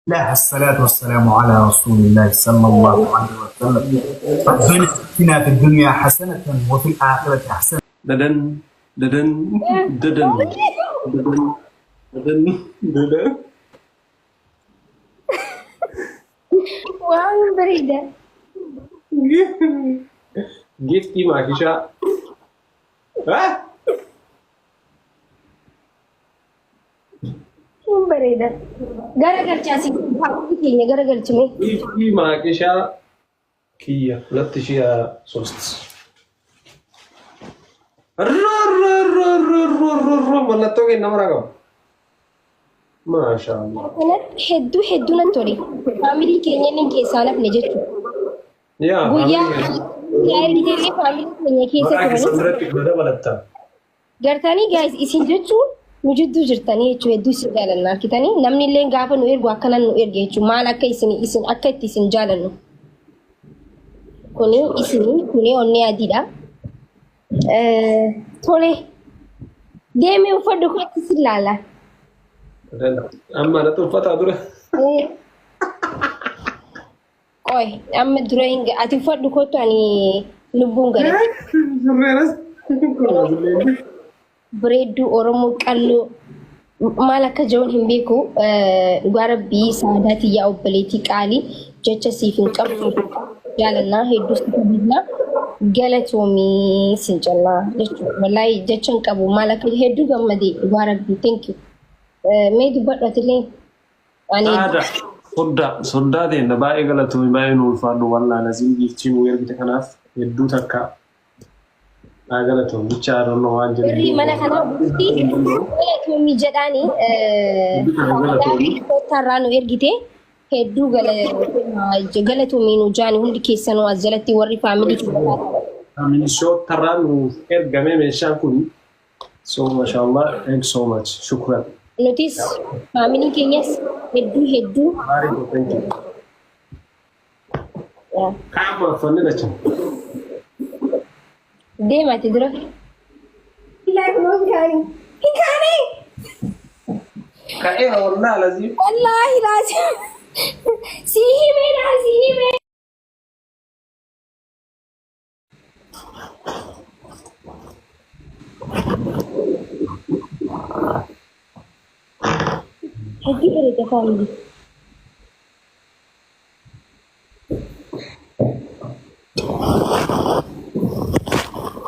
الله الصلاة والسلام على رسول الله صلى الله عليه وسلم. ربنا اتنا في الدنيا حسنة وفي الآخرة حسنة. Dadan, dadan, dadan, dadan, dadan, dadan. Waan bareeda. Giftii maakishaa. Ah! Hin bareeda. Gara galchaa si hafuurri keenya gara galchine. Giftii maakishaa kiyya ሁለት ሺህ ሶስት mallattoo kenna mara qaba. Maashaallah. Kanatti hedduu hedduu natti tole. Family keenya inni keessaa nafne jechuudha. Yaa Guyyaa guyyaa ergiteellee family keenya keessa maqaa keessan turani. biratti na dabalatta. Gartanii guys, isin jechuun nu jidduu jirtanii jechuudha. Hedduu isin jaalanna argitanii, namni illee gaafa nu ergu akkanan nu erge jechuudha. Maal akka isin akka itti isin jaalannu. Kuni isinii, kuni onnee adiidha. Tole, deemee uffadhu, kootti si ilaala. Amma natti uffataa dura. Qoy, amma dura hin ati uffadhu, kootu, ani lubbuun galate. Surreenas. Bareedduu Oromoo qalloo maal akka jiruun hin beeku. Dhugaa rabbii, saadaa tiyyaa, obboleettii qaalii, jecha siif hin qabdu. Jaalannaa, hedduu si kabajnaa, galatoomii sin jennaa jechuudha. Wallaahi jecha hin qabu, maal akka hedduu gammadee, dhugaa rabbii, thank you. Mee dubbadhu atillee. Ani Saada. Soddaa. Soddaa ta'e baay'ee galatoomi, baay'ee nu ulfaadhu, wallaan asiin giiftii nu ergite kanaaf hedduu takka. Naa galatoomi bicha adoonnoo waan jedhu. Warri mana kanaa bultii galatoomii jedhaanii koottaarraa nu ergite, hedduu galatoomii nu jaani hundi keessanuu as jalatti warri family keessa. Minisootarraa nuuf ergame meeshaan kun. So mashallah, thank you so much. Shukran. Nutis family keenyas hedduu hedduu. Very good, thank you. Qaama uffanni lacha. Deemati dura. Illaa kunoo hin kaanii. Hin kaanii! Ka'eera wallaa lazii. Wallaahi laazim. Si himee naa si himee. Hedduu bareeda, family.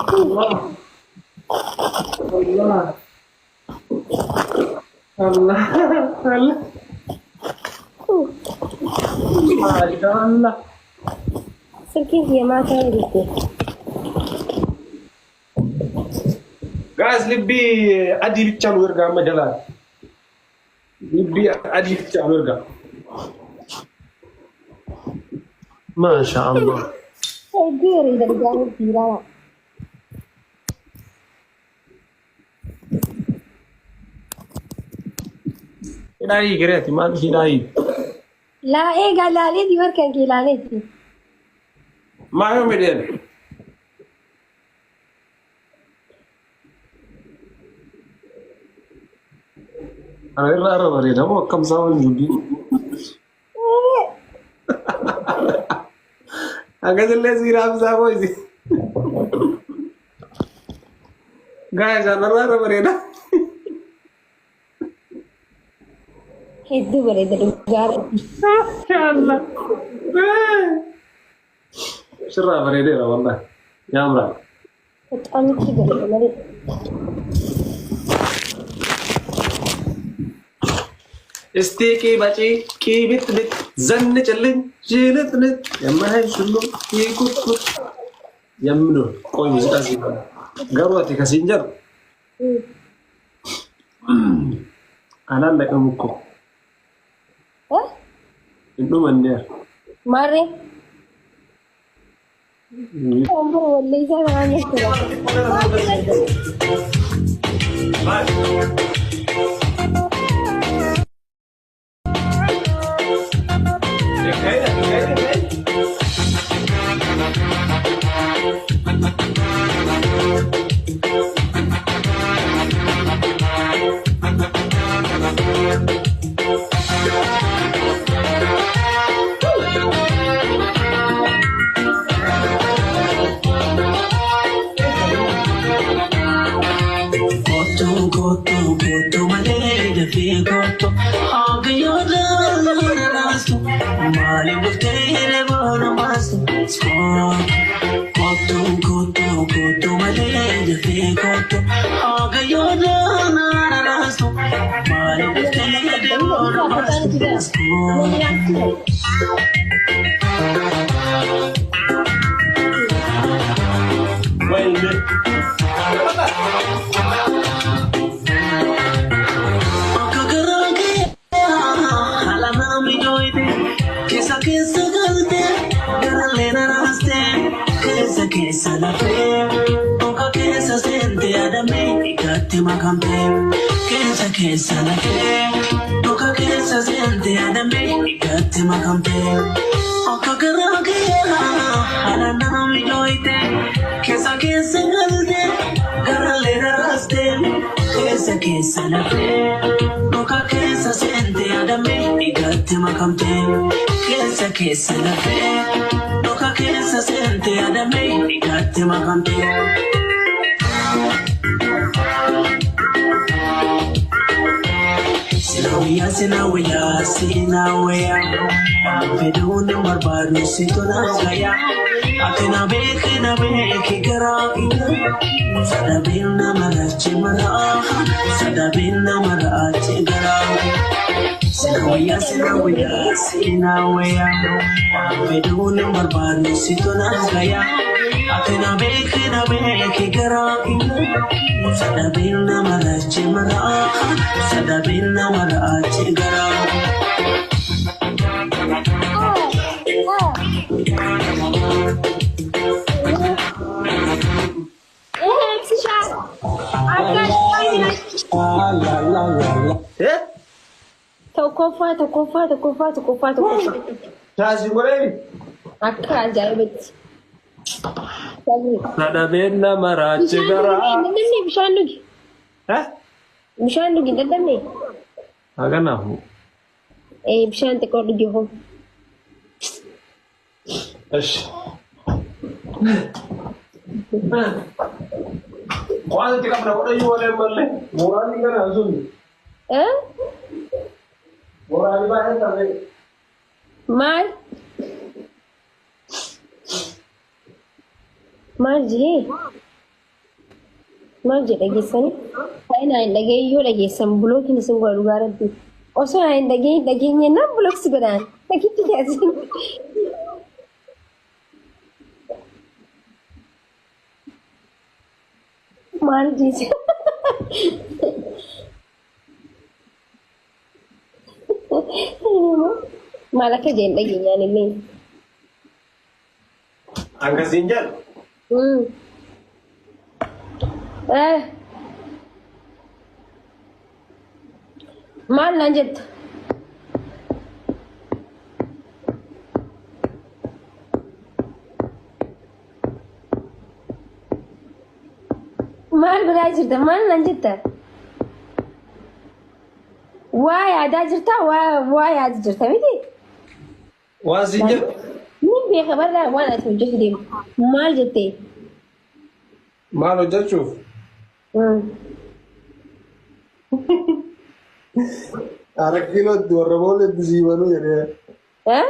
Allah. Allah. Allah. Allah. Mashallah. Silkiin kiyya maa ta'ee jirti? Guys, libbii adii bichaa nu ergaa amma jalaa. Libbii adii bichaa nu ergaa. Maasha Allah. Hedduu bareeda, dhugaa dhiiraa. Hidhaa hiikireeti, maal hidhaa hiik? Laa, eegaa laaleeti, barkan kee laaleeti. Maa yoo midheen? Ana irraa irra bareeda moo akkam isaa waliin dubbii? Akkasillee siiraaf isaa moo isi? Guys, ana irraa irra bareeda. Hedduu bareeda, dhugaa rabbi. Mashallah. Sirraa bareedeera wallahi. Yaamraa. በጣም itti bareeda malee. እስቲ ቂበጪ ቂብጥ ብጥ ዘንጭልኝ ጅልጥልጥ የማይሽሉ ይቁጥቁጥ የምኑ ቆይ ሙዚቃ garuu ati kasiin jedhu አላለቀም እኮ፣ hin dhumanneera. Maarree. Walleessaa kanaan jechuudha. Maaliif dhuftee reeboona baastu? Kootu kootu kootu malee dafee kootu. Haga yoo naana raastu. Maaliif dhuftee reeboona baastu? Wayne. Akka garaa kee haala nama ijooyte keessa keessa galtee garallee na raastee keessa keessa lafee oka keessa seente yaadamee dhigaatti makamtee keessa keessa lafee oka keessa seente yaadamee dhigaatti makamtee akka garaa kee haala nama ijooyte keessa keessa galtee garallee na raastee keessa keessa lafee oka keessa seente yaadamee dhigaatti makamtee keessa keessa lafee oka keessa seente yaadamee dhigaatti makamtee. Sinawayyaa sinawayyaa sinawayyaa fedhuun hin barbaadu si tolaa gayaa ati na beeki na beeki garaa kiyya sadabeen nama rachi maraa sadabeen nama rachi garaa. Sinawayyaa sinawayyaa sinawayyaa fedhuun hin barbaadu si tolaa gayaa ati na beeki na beeki garaa kiyya sadabeen nama rachi maraa sadabeen nama rachi garaa. Eh? Tokkoffaa tokkoffaa tokkoffaa tokkoffaa tokkoffaa. Shaasii godhee. Akka ajaa'ibatti. Sadabeen nama raachi garaa. Bishaan bishaan dhugi. Eh? Bishaan dhugi hin dadhabne. Haganaafu. Bishaan xiqqoo dhugi hoo. እሺ. Waan itti qabna godhayyuu walee mallee mooraalli kana sun Eh? mooraalli baay'een qabee. Maal? Maal jee? Maal jee dhageessanii? Ta'e naa hin dhageenye yoo dhageessan blockiin isin godha dhugaa rabbi. Osoo naa hin dhageenye dhageenye naan block si godhaan. Dhagitti jaasin. Maal jeese? Maal akka jeen dhageenyaan illee. Akkasiin jedhu. Eh. Maal naan jetta? Maal godhaa jirta? Maal naan jetta? Waa yaadaa jirta? Waa yaada jirta miti? Waan siin jedhu. Ni beeka barraa waan ati hojjetu deemu. Maal jettee? Maal hojjechuuf? Ara kiilootti warra booletti sii banuu jedhee. Eh?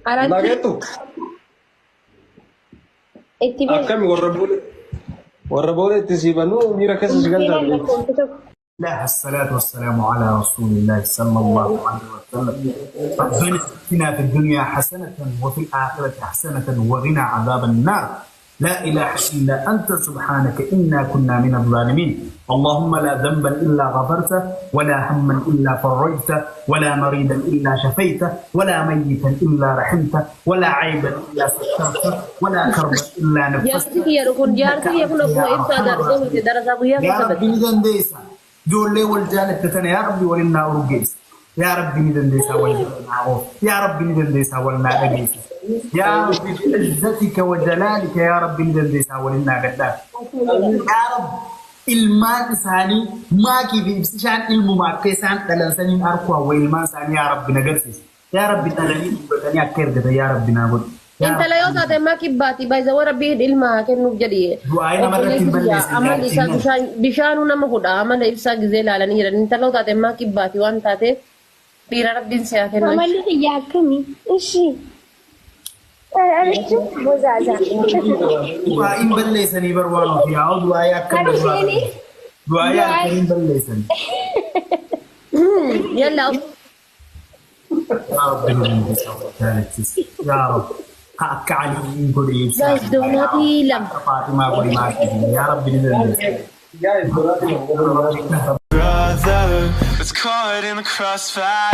Aratti Lageettu itti beeka. Akkami warra booletti sii banuu miira keessa si galchaa. Lakkoofsa tokko. الله الصلاة والسلام على رسول الله صلى الله عليه وسلم. ربنا اتنا في الدنيا حسنة وفي الآخرة حسنة وقنا عذاب النار. لا إله إلا أنت سبحانك إنا كنا من الظالمين. اللهم لا ذنبا إلا غفرته ولا هما إلا فرجته ولا مريضا إلا شفيته ولا ميتا إلا رحمته ولا عيبا إلا سترته ولا كربا إلا نفسته. Jaarsi kiyya kun jaarsi kiyya kun akkuma ibsaa darbee miti darasaa guyyaa Yaa keessa Rabbi ni dandeessa. Ijoollee wal jaalatte tana yaa Rabbi waliin naa urgeessa. Yaa Rabbi ni dandeessaa wal naa oof. Yaa Rabbi ni dandeessaa wal naa dhageessa. Yaa Rabbi bi'izzatika wa jalaalika yaa Rabbi ni dandeessaa waliin naa gadhaaf. Yaa Rabbi ilmaan isaanii maakii fi ibsishaan ilmuma akka isaan dhalan saniin arkuu hawwa ilmaan isaanii yaa Rabbi na garsiisa. Yaa Rabbi dhalanii dubbatanii akka ergatan yaa Rabbi naa godhu. Intala yoo taate ammaa kibbaati baay'isa warra rabbiin ilma haa kennuuf jedhi. Du'aa'ii namarratti hin balleessin Amalli isaa jaartiin. bishaan bishaanuu nama hudha amala ibsaa gizee ilaalanii jedhan intala yoo taate ammaa kibbaati waan taateef dhiira rabbiin si haa kennu. Amalli kiyya akkamii? Ishi. Arichi bozaazaa. Du'aa'iin balleessanii bar waan ofii haa du'aa'ii akka Kan isheenis du'aa'ii akkamiin balleessanii. Yalla. Yaa Rabbi nu dandeessa jaalachis. Yaa Rabbi ka akka Aliin godhe ibsaa. Guys, doonaatii lama. Akka Faatimaa godhe maatii. Yaa Rabbi ni dandeessa. Guys, donaatii lama. Brother was caught in the crossfire.